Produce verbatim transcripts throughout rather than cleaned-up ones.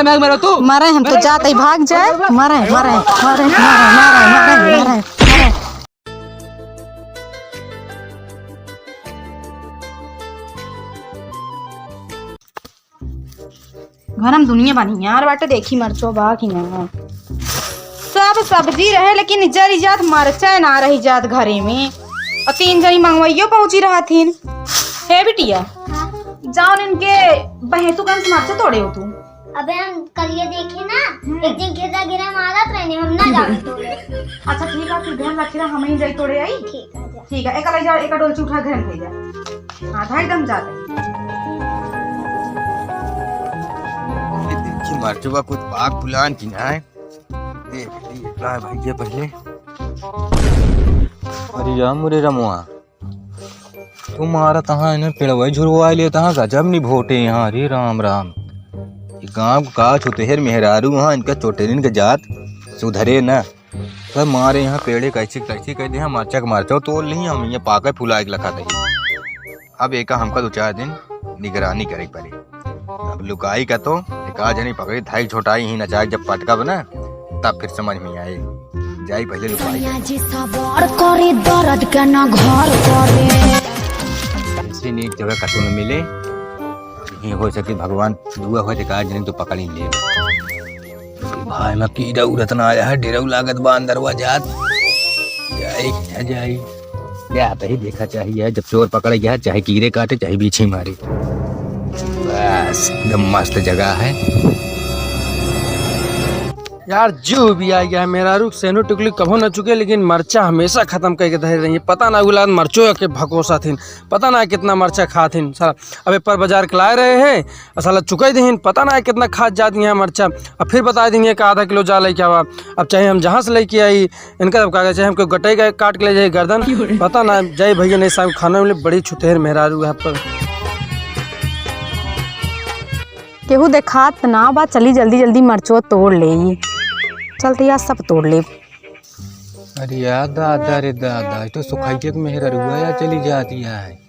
मरे, हम तो जात ही भाग जाए। मरे, मरे, मरे। घर में दुनिया बनियार बाटे, देखी मरचो बा कि ना। सब सब्जी रहे, लेकिन जरी जात मरचा ना रही जात घरे में। और तीन जनी मंगवाइयो पहुंची रहथिन। हे बिटिया, हाँ। जाओ इनके बहेसु कन से मरचा तोड़े हो तू। अबे हम कलिया देखे ना, हम्म। एक दिन घेरा घेरा मारत रहने, हम ना जावे तोड़े। अच्छा ठीक है, तू ध्यान रखे रहा, हम ही जाई तोड़े आई। ठीक है, जा। ठीक है, एक ले जा, एक डोलची उठा घर में ले जा। हाँ, धाई दम जाते। ये देखी मरचुआ कुछ बाग बुलान की ना है। देख ली, ला भाई ये पहले। अरे या मोरे रमुआ, तू मारा तहाँ इन्हें पेड़वा झुरवा लेता हाँ, गजब नहीं भोटे यहाँ। अरे राम राम, ये गाँव का छुतेहर मेहरारू हाँ, इनका चोटेरिन के जात सुधरे न। सब मारे यहाँ पेड़े कैसे कैसे कह दे, हम मरचा के मरचा तोड़ ली, हम ये पाके फुला के लखा दे। अब एका हमका दो चार दिन निगरानी करे पड़े। अब लुकाई का तो एक आध जनी पकड़ी धाई छोटाई ही नचाए, जब पटकब ना तब फिर समझ में आए। जाई पहले लुकाई। सैया जी सवार करे दर्द के ना घर करे। ऐसे नीक जगह कतौ न मिले। ये हो सके भगवान दुआ हो तो एक आध जनी तो पकड़ी ले। भाई में कीड़ा उड़त ना आया है, डेरऊ लागत बा अंदरवा जात। जाई, जाई। या तो ही देखा चाहिए, जब चोर पकड़े गया, चाहे कीड़े काटे, चाहे बीछी मारे। बस, एकदम मस्त जगह है। यार, जीव भी आ गया है। मेहरारू सेनो टिकली कभो न चुके, लेकिन मरचा हमेशा खत्म करके धरे रही है। पता ना उलाद मरचो के भकोसा थिन, पता ना कितना मरचा खाथिन साला। अबे पर बाजार के लाए रहे हैं, और साला चुकाई देहिन, पता ना कितना खात जात यहाँ मरचा। अब फिर बता देंगे कि आधा किलो जा लेके आवा। अब चाहे हम जहाँ से लेके आई, इनका अब कागज चाहे हमको गटई का काट के ले जाए गर्दन, पता ना जाए भैया, नहीं शाम खाना मिले, बड़ी छुतेर मेहरारू है पर। केहू देखात ना बा, चली जल्दी जल्दी मरचो तोड़ ले। चलते यार सब तोड़ ले। अरे यार दादा रे दादा, ये तो सुखाइए के मेहररुआ या चली जाती है।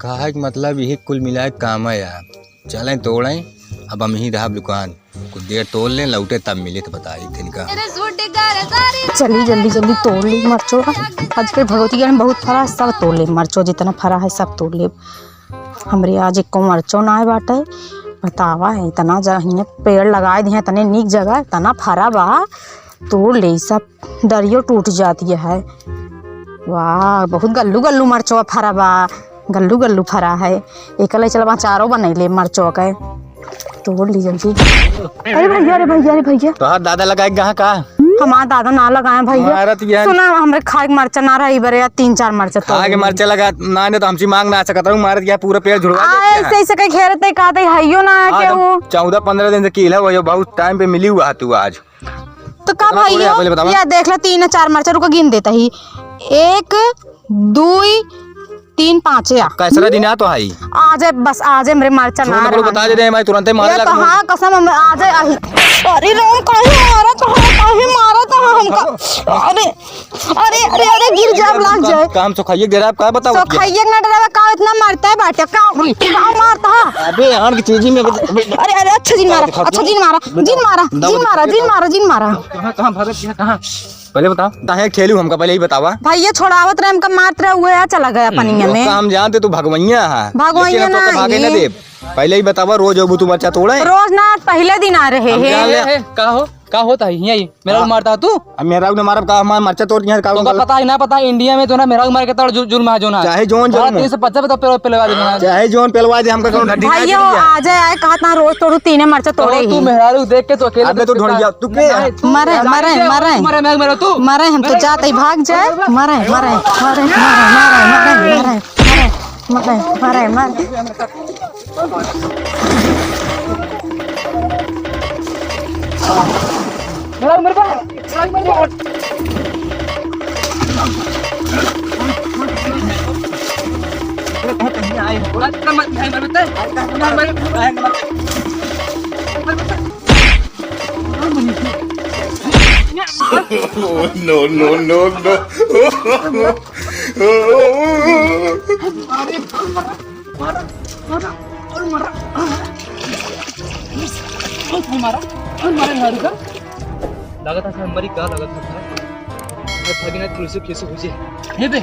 कहा है कि मतलब यही कुल मिला के काम है यार। चलें तोड़ें, अब हम ही रहब दुकान। कुछ देर तोड़ लें, लौटे तब मिले तो बताई थिन का। चली जल्दी जल्दी तोड़ ली मरचो। आज के भगवती गण बहुत फरा है, सब तोड़ ले मरचो, जितना फरा है सब तोड़ ले। हमरे आज एको मरचो ना आए बाटे। बतावा है, इतना जा हियाँ पेड़ लगाए दिए, इतने नीक जगह, इतना फरा बा, तोड़ ले सब। डरियो टूट जाती है। वाह, बहुत गल्लू गल्लू मरचवा फरा बा, गल्लू गल्लू फरा है। एक ले चलबा अचारो बनैले मरचवा के। तोड़ ली जल्दी। अरे भैया, अरे भैया, अरे भैया। तोहार दादा लगाए गहा का? हमार दादा ना लगाए भैया। मारत ये। सुना, हमरे खाए के मरचा ना रही बरे, या तीन चार मरचा तोड़ खाए के ली। मरचा लगा ना, नहीं तो हमसे मांग ना सकत रहू, मारत ये पूरा पेड़ झुड़वा आ, देते हैं। ऐसे, ऐसे कहीं घेरते का दे, हइयो ना हाँ, के एकदम वो। चौदह पन्द्रह दिन से कीला हुआ, बहुत टाइम पे मिली हुआ है तू आज। तो का कितना तोड़े भाइयों, आप पहले बतावा? या देख ला, तीन चार मरचा, रुको गिन देता ही। एक, दुई, तीन, पाँच या। कैसरा दिन आ तो आई? आ जाए, बस आ जाए, मेरे मरचा छोड़ ना दे, रहा। बता दे रहे हैं, मैं तुरंत ही मारे ये लगा तो हूँ। हाँ, कसम, हम आ जाए, आई। अरे राम, काहे मारा तो है, काहे मारा तो है हमका? अरे, अरे, अरे, अरे, गिर जाब, लाग जाए। काम सुखाइए के डेरा, आप का बताओ? सुखाइए के ना डेरा, का इतना मारता है बाटे, का, का मारता है? अबे, आन की चीजी में बता, अबे। अरे, अरे, अच्छा जिन मारा, अच्छा जिन मारा, जिन मारा, जिन मारा, जिन मारा, जिन मारा। कहाँ, कहाँ भागत, कहाँ, कहाँ? पहले बताओ, ताहे एक ठेलू हमका पहले ही बतावा। भाई, ये छोड़ावत रहे, हमका मारत रहे, हुए है, चला गया पनिया में। ओका हम जानते, तू भगवैया है। भगवैया लेकिन हम तो ना, भागे ना ये देब। पहले ही बतावा, रोज अबू तू मरचा तोड़े? रोज ना, आज पहले दिन आ रहे हम हैं। जान ले। ए, ए, का हो? का होता है? यही मेरा हाँ। मारता है तू? अब मेरा ने मारब का, हमार मरचा तोड़ दिया का? तुमका पता है ना, पता है, इंडिया में तो ना मेरा मार के तड़ जुल-, जुल्म है जो ना। चाहे जोन जुल्म हो। तीन सौ पचास पे तो पेलवा, पेलवा दे ना। चाहे जोन पेलवा दे, हमका कौन ढड्डी भाई, काट वो दिया? आ जाए, आए, कहा था रोज तोड़ू, तीने मरचा तोड़े तो ही। तू मेहरारू देख के तो अकेले अबे तो तू ढोड़ गया, तू के? मरे, मरे, मरे। मरे, मरे, मरे, मरे तू। मरे, हम तो जाते ही भाग जाए। मरे, मरे, मरे, मरे। मरे, मरे, मरे, मरे। No, no, no, no। कौन मारा? कौन मारा झाड़ू का? लागत है मरी का, लागत है। मैं भागी ना, तुलसी कैसे बुझे? ये दे।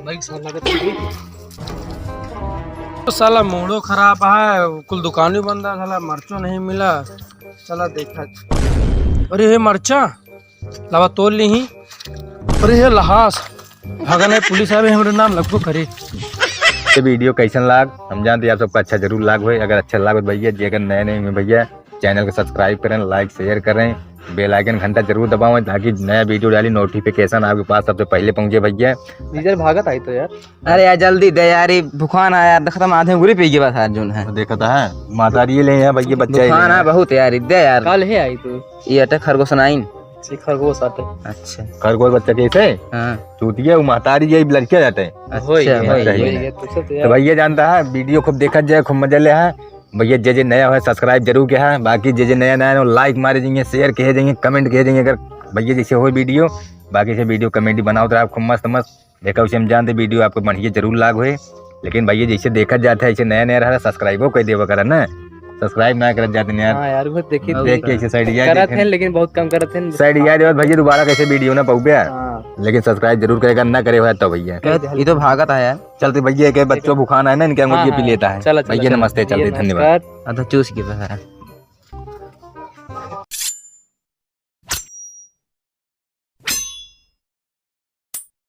मरी साल लागत है। तो साला मूडो खराब है, कुल दुकान भी बंद है, साला मरचो नहीं मिला। चला देखा। अरे हे मरचा, लावा तोल लीही। अरे हे लहास, भागल है पुलिस आवे, हमरे नाम लगबो करे। ये वीडियो कैसन लाग? हम जानते हैं आप सबका अच्छा जरूर लाग होए। अगर अच्छा लाग हो तो भैया जी, अगर नए नए में भैया चैनल को सब्सक्राइब करें, लाइक शेयर करें, बेल आइकन घंटा जरूर दबावें ताकि नया वीडियो डाली नोटिफिकेशन आपके पास सबसे पहले पहुंचे भैया। डीजल भागत आई तो यार। अरे यार जल्दी दे यार, ये भुखान है यार, देखता हम आधे उंगली पी गए बस यार जोन है। देखता है, महतारी ले हैं भैया, बच्चा ही भुखान ले है हैं। बहुत यार, दे यार। काल है आई तू। ये अटे खरगोश नाइन। जी, खरगोश आटे। अच्छा। खरगोश बच्चा कैसे? हाँ। चूतिया, वो महतारी ये लड़के जाते हैं। अच्छा, होई गया, भाई, होई ये। गया, तो सब तो तो यार। भैया जानता है, वीडियो खूब देखा जाए, खूब मजा ले है। भैया जे जे नया है, सब्सक्राइब जरूर किया है। बाकी जे जे नया नया है, लाइक मारे जाइए, शेयर किए जाइए, कमेंट किए जाइए। अगर भैया जैसे हो वीडियो, बाकी से वीडियो कॉमेडी बनाओ तो आप खूब मस्त मस्त देखा, उसे हम जानते वीडियो आपको बढ़िया जरूर लाग होए। लेकिन भैया जैसे देखा जाता है, ऐसे नया नया रहा, सब्सक्राइबो कर देवा करा ना, सब्सक्राइब ना करत जाते हैं यार। हाँ यार, बहुत देखी देख के ऐसे साइड यार करत देखे। हैं, लेकिन बहुत कम करत हैं। साइड यार देवत भैया दोबारा कैसे वीडियो ना पाऊबे। हाँ। लेकिन सब्सक्राइब जरूर करेगा, ना करे हुआ तो भैया। ये तो भागत है यार। चलते भैया, एक बच्चों भुखान है ना, इनके हाँ, अंगूठिया पी हाँ। लेता है। चला, चला, भैया चला। नमस्ते, चलते भैया धन्यवाद। नमस्कार। अच्छा, चूस के बस है।